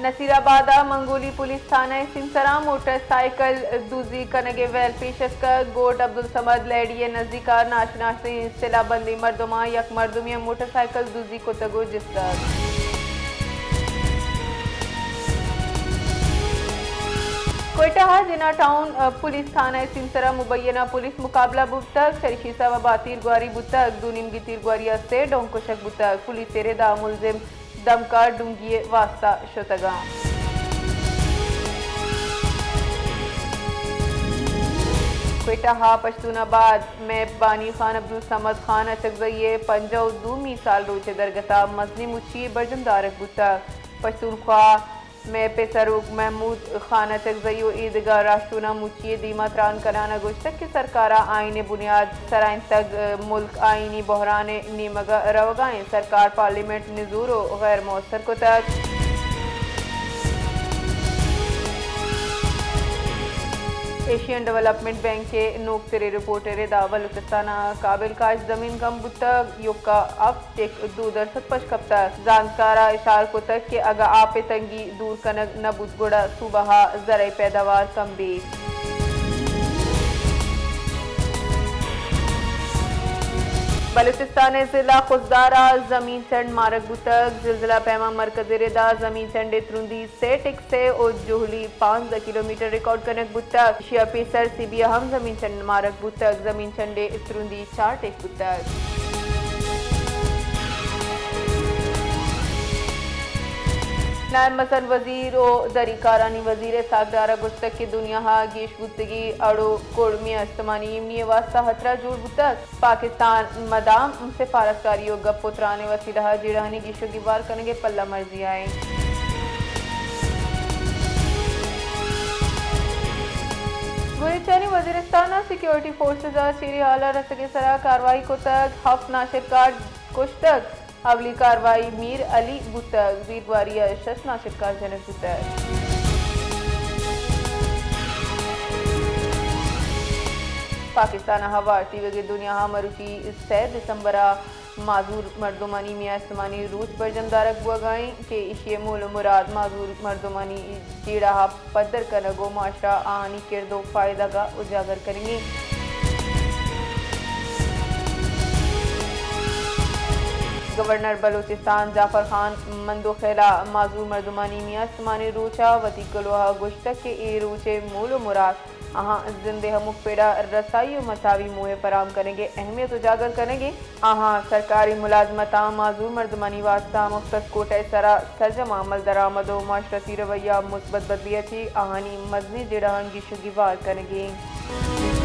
نصیر آباد ء منگولی پولیس تھانہ ء سینسراں موٹر سائیکل دزی کنگ ء ویل پیش اتکگ۔ گوٹ عبدالصمد لہڑی ء نزیک ء ناشناسیں سلاہ بندیں مردماں یک مردمے ء موٹر سائیکل دزی کتگ ء جستگ۔ کوئٹہ ء جناح ٹاؤن پولیس تھانہ ء سینسر ء مبینہ پولیس مقابلہ بوتگ، چریشی سبب ء تیرگواری بوتگ، دو نیمگی تیرگواری ء سے ڈون کشگ بوتگ۔ پولیس ء رد ء ملزم دمکار ڈونگی ء واستہ شتگاں۔ کوئٹہ ء پشتون آباد میپ بانی خان عبدالصمد خان اچکزئی ء پنجاہ ء دومی سالروچ ء درگت ء مزنیں مچی ء برجم دارگ بوتگ۔ پشتونخوا میپ ء سروک محمود خان اچکزئی ء اے دگہ راہشوناں مچی ء دیما تران کنان ء گوشتگ کہ سرکار ء آئین ء بنیاد سرائینتگ، ملک آئینی بحران ء نیمگ ء روگ ء انت، سرکار پارلیمنٹ نزور ء غیر مؤثر کتگ۔ ایشین ڈویلپمنٹ بینک ء نوکتریں رپورٹ ء ردا بلوچستان ء قابل کاشت زمین کم بوتگ، یکا ہفت ٹک دو درسد پش کپتگ۔ زانتکار ء اشار کتگ کہ اگاں آپ ء تنگی دور کنگ نہ بوت گڑا صوبہ ء زرعی پیداوار کم بیت۔ بلوچستان ء ضلع خضدار ء زمین چنڈ مارگ بوتگ۔ زلزلہ پیما مرکز ء ردا زمین چنڈ ء ترندی سے ٹک سے و جہلی پانزدہ کلومیٹر ریکارڈ کنگ بوتگ۔ ایشی ء پیسر سبی ء ہم زمین چنڈ مارگ بوتگ۔ زمین چنڈ ء ترندی چار ٹک بوتگ۔ نائب مزن وزیر و دری کارانی وزیر اسحاق ڈار ء گوشتگ کہ دنیا ء گیش بوتگی اڑ و کڑ میاں استمانی ایمنی ء واستہ خطرہ جوڑ بوتگ۔ پاکستان مدام سفارتکاری و گپ و تران ء وسیلہ ء جیڑہانی گیش و گیوار کنگ ء پلہ مرزی ء انت۔ گوریچانی وزیرستان ء سیکورٹی فورسز ء چیری حال ء رسگ ء سرا کاروائی کتگ، ہفت ناشرکار کشتگ۔ اولی کاروائی میر علی بوتگ، بیرگواری ء شش ناشرکار جنگ بوتگ۔ پاکستان ء ہوار تیوگیں دنیا ء مروچی سئے دسمبر ء معذور مردمانی میان استمانی روچ برجم دارگ بوگ ء انت کہ ایشی ء مول ء مراد معذور مردمانی جیڑہ ء پدر کنگ ء معاشرہ آہانی کرد ء فائدگ ء اجاگر کنگ انت۔ گورنر بلوچستان جعفر خان مندوخیل ء معذور مردمانی میان استمانی روچ ء وتی کلوہ ء گوشتگ کہ اے روچ ء مول ء مراد آہاں زند ء ہمک پڑ ء رسائی ء مساوی موہ ء فراہم کنگ ء اہمیت اجاگر کنگ ء آہاں سرکاری ملازمتاں معذور مردمانی واستہ مختص کوٹہ ء سرا سرجم عمل درآمد و معاشرتی رویہ مثبت بدلی ء چہ آہانی مزنیں جیڑہاں گیش و گیوار کنگ ء انت۔